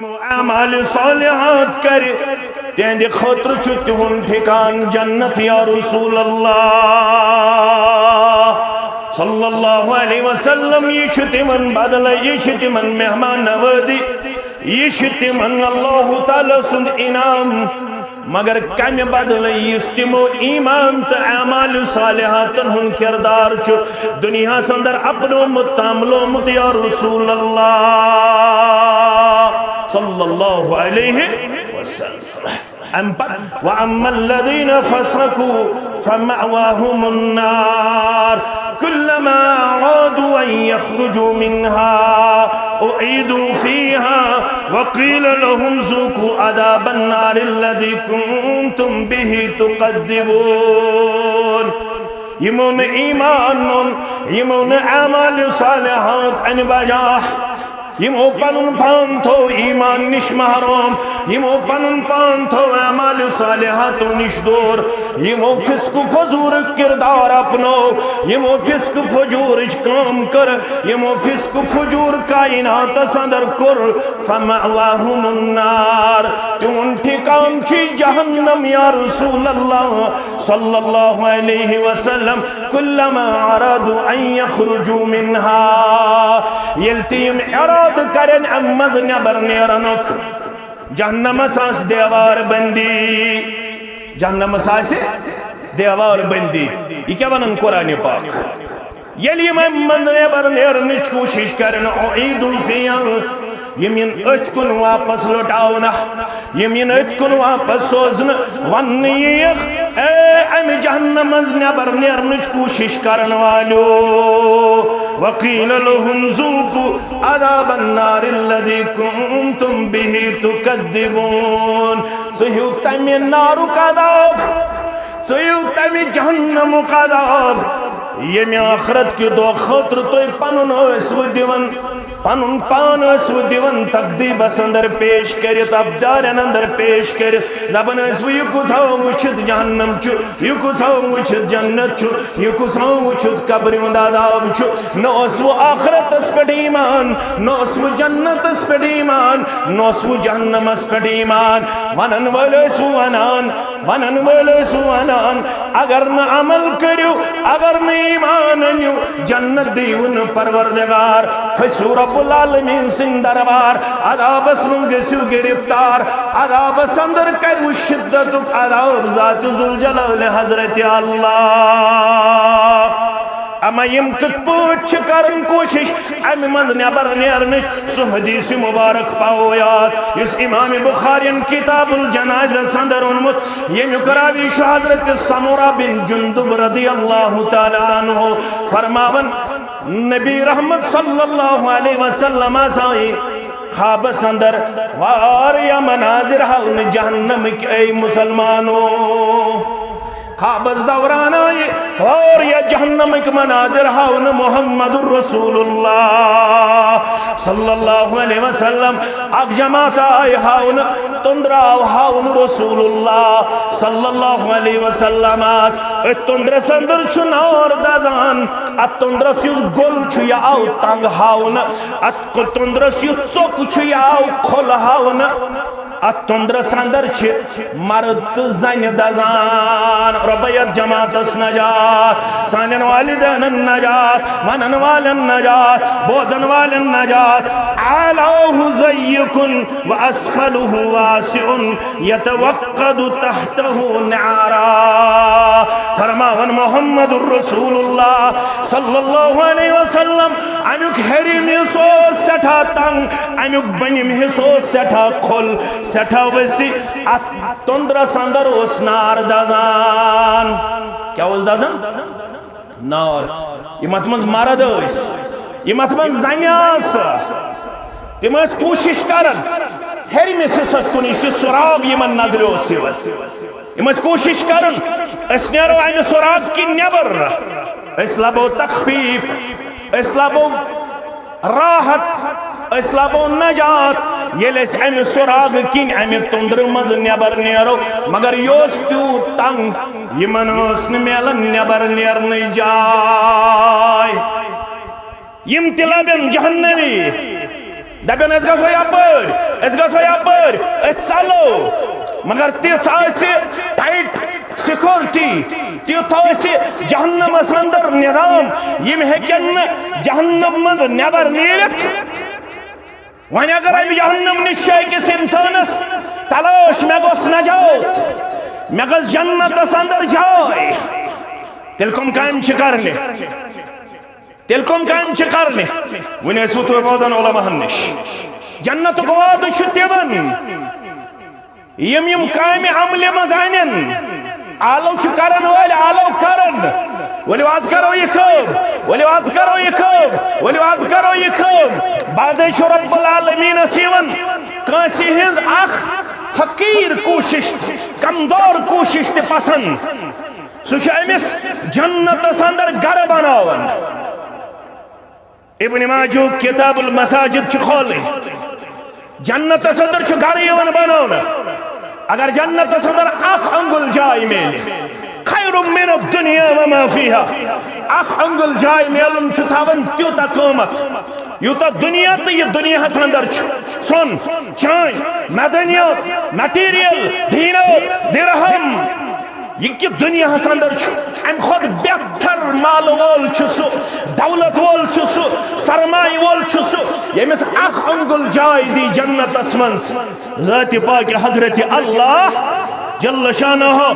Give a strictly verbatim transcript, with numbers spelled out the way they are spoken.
اعمال صالحات کرِ، تہنٛدِ خٲطرٕ چھُ تِہُنٛد ٹھکان جنت۔ یا رسول اللہ صلی اللہ علیہ وسلم، یہِ چھُ تِمن بدلہٕ، یہِ چھِ تِمن مہمان نوازی، یہِ چھُ تِمن اللہ تعالیٰ سُنٛد انعام۔ مگر کمہِ بدلہٕ؟ یُس تِمو ایمان تہٕ اعمال صالحاتن ہُنٛد کردار چھُ دُنیاہس اندر اپنومُت تہٕ عملومُت۔ یا رسول اللہ صلی اللہ علیہ وسلم۔ امہِ پتہٕ، وَأَمَّا الَّذِينَ فَسَقُوا فَمَأْوَاهُمُ النَّارُ كُلَّمَا أَرَادُوا أَن يَخْرُجُوا مِنْهَا أُعِيدُوا فِيهَا وَقِيلَ لَهُمْ ذُوقُوا عَذَابَ النَّارِ الَّذِي كُنْتُمْ بِهِ تُكَذِّبُونَ۔ یِمو نہٕ ایمان اوٚن، یِمو نہٕ اعمال صالحات انہِ بجا، یِمو پنُن پان تھوو ایمان نِش محروم، یِمو پنُن پان تھوو اعمال صالحاتو نِش دوٗر، یِمو فسق و فجورُک کردار اپنوو، یِمو فسق و فجورٕچ کٲم کٔر، یِمو فسق و فجور کائناتس اندر کوٚر۔ فَمَأْوَاهُمُ النَّارُ، تِہُنٛد ٹھکان چھُ جہنم۔ یا رسول اللہ صلی اللہ علیہ وسلم، كُلَّمَا أَرَادُوا أَن يَخْرُجُوا مِنْهَا، ییٚلہِ تہِ یِم ارادٕ کرن امہِ منٛز نٮ۪بر نیرنُک، جہنمس آسہِ دیوار بندی، جہنمس آسہِ دیوار بندی۔ یہِ کیٛاہ ونان قرآن پاک؟ ییٚلہِ یِم امہِ منٛز نٮ۪بر نیرنٕچ کوٗشِش کرن، أُعِیدُوا فِیہا، یِم یِن أتھۍ کُن واپس لوٹاونہٕ، یِم یِن أتھۍ کُن واپس سوزنہٕ، وننہٕ یِیَکھ، اے امہِ جہنم منٛز نٮ۪بر نیرنٕچ کوٗشِش کرن والیو، وَقِیلَ لَہُمْ ذُوقُوا عَذَابَ النَّارِ الَّذِی کُنتُم بِہ تُکَذِّبُونَ۔ ژٕ ہیوٚو تمہِ نارُک عذاب، ژٕ ہیوٚو تمہِ جہنمُک عذاب، ییٚمہِ آخرت کہِ دۄہ خٲطرٕ تُہۍ پنُن ٲسوٕ دِوان، پنُن پان ٲسوٕ دِوان تقدیٖبس اندر پیش کٔرِتھ، ابدارن اندر پیش کٔرِتھ، دپان ٲسوٕ، یہِ کُس ہا وٕچھِتھ جہنم چھُ، یہِ کُس ہا وٕچھِتھ جنت چھُ، یہِ کُس ہا وٕچھِتھ قبرِ ہُنٛد عذاب چھُ۔ نہ اوسوٕ آخرتس پٮ۪ٹھ ایمان، نہ اوسوٕ جنتس پٮ۪ٹھ ایمان، نہ اوسوٕ جہنمس پٮ۪ٹھ ایمان۔ ونن وٲلۍ ٲسوٕ ونان، ونن وٲلۍ ٲسۍ ونان، اگر نہٕ عمل کٔرِو، اگر نہٕ ایمان أنِو، جنت دیٖوٕ نہٕ پروردگار، کھٔسِو رب العالمین سٕنٛدِ دربار، عذابس منٛز گٔژھِو گرفتار، عذابس اندر کرِو شدتُک عذاب ذات ذوالجلال حضرت اللہ۔ اما یِم کِتھ پٲٹھۍ چھِ کران کوٗشِش امہِ منٛز نٮ۪بر نیرنٕچ؟ سُہ حدیث مبارک پاوو یاد، یُس امام بخارین کتاب الجنائزس اندر اوٚنمُت، ییٚمیُک راوی چھُ حضرت سمورہ بن جندب رضی اللہ تعالیٰ عنہ۔ فرماوان، نبی رحمت صلی اللہ علیہ وسلم آسے خوابس اندر واریاہ مناظر ہاونہٕ جہنمٕکۍ، اے مسلمانو۔ خوابس دوران آیہِ واریاہ جہنمٕکۍ مناظر ہاونہٕ محمد رسول اللہ صلی اللہ علیہ وسلم۔ اکھ جماعت آیہِ ہاونہٕ، تُندرا آو ہاونہٕ رسول اللہ صلی اللہ علیہ وسلمس۔ أتھۍ تُندرس اندر چھُ نار دزان۔ اتھ تُندرس یُس گوٚل چھُ، یہِ آو تنگ ہاونہٕ۔ اتھ تُندرس یُس ژوٚک چھُ، یہِ آو کھوٚل ہاونہٕ۔ اتھ تُندرس اندر چھِ مرد تہٕ زنہِ دزان۔ رۄبہ یتھ جماعتس نجات، سانٮ۪ن والدینن نجات، ونن والٮ۪ن نجات، بوزن والٮ۪ن نجات۔ اعلاہ ضیق و اسفلہ واسع یتوقد تحتہ نعرا۔ فرماوان محمد رسول اللہ صلی اللہ علیہ وسلم، امیُک ہیٚرِم حصہٕ اوس سٮ۪ٹھاہ تنگ، امیُک بٔنِم حصہٕ اوس سٮ۪ٹھاہ کھوٚل، سٮ۪ٹھاہ وسیع۔ اتھ تُندرس اندر اوس نار دزان۔ کیٛاہ اوس دزان؟ نار۔ یِم اتھ منٛز مرد ٲسۍ، یِم اتھ منٛز زنہِ آسہٕ، تِم ٲسۍ کوٗشش کران ہیٚرمِس حصس کُن، یُس یہِ سراغ یِمن نظرِ اوس یِوان۔ یِم ٲسۍ کوٗشش کران، أسۍ نیرو امہِ سراغ کِنۍ نٮ۪بر، أسۍ لبو تخفیف، أسۍ لبو راحت، أسۍ لبو نجات، ییٚلہِ أسۍ امہِ سراغ کِنۍ امہِ تُندرٕ منٛز نٮ۪بر نیرو۔ مگر یہِ اوس تیوٗت تنگ، یِمن ٲس نہٕ میلان نٮ۪بر نیرنٕچ جاے۔ یِم تہِ لبن جہنمی، دپن أسۍ گژھو یپٲرۍ، أسۍ گژھو یپٲرۍ، أسۍ ژلو۔ مگر تِژھ آسہِ ٹائٹ سیکورٹی، تیُتھ آسہِ جہنمس اندر نظام، یِم ہیٚکن نہٕ جہنم منٛز نٮ۪بر نیٖرِتھ۔ وۄنۍ اگر امہِ جہنم نِش چھُ أکِس انسانس تلاش، مےٚ گوٚژھ نجات، مےٚ گٔژھ جنتس اندر جاے، تیٚلہِ کم کامہِ چھِ کرنہِ؟ تیٚلہِ کم کامہِ چھِ کرنہِ؟ وۄنۍ ٲسِو تُہۍ روزان علماہن نِش۔ جنتُک وعدٕ چھُ تِمن، یِم یِم کامہِ عملہِ منٛز انن۔ آلو چھِ کرن وٲلۍ آلو کرن۔ ؤلِو آز کرو یہِ کٲم، ؤلِو آز کرو یہِ کٲم، ؤلِو آز کرو یہِ کٲم۔ بعدے چھُ رب العالمینس یِوان کٲنٛسہِ ہٕنٛز اکھ حقیٖر کوٗشش، کمزور کوٗشش تہِ پسند۔ سُہ چھُ أمِس جنتس اندر گرٕ بناوان۔ ابن ماجہ کتاب المساجد چھُ کھولٕنۍ۔ جنتس اندر چھُ گرٕ یِوان بناونہٕ۔ اگر جنتس اندر اکھ انگل جاے میلہِ، خیر من الدنیا وما فیہا، اکھ انگل جاے میلُن چھُ تھاوان تیوٗتاہ قۭمتھ، یوٗتاہ دُنیا تہٕ یہِ دُنیاہس اندر چھُ۔ سۄن، چٲنۍ، معدنیات، مٹیریل، دینار، درہم، یہِ کہِ دُنیاہس اندر چھُ، امہِ کھۄتہٕ بہتر مال وول چھُ سُہ، دولت وول چھُ سُہ، سرمایہِ وول چھُ سُہ، ییٚمِس اکھ انگل جاے دی جنتس منٛز ذاتِ پاکِ حضرت اللہ جل شانہ۔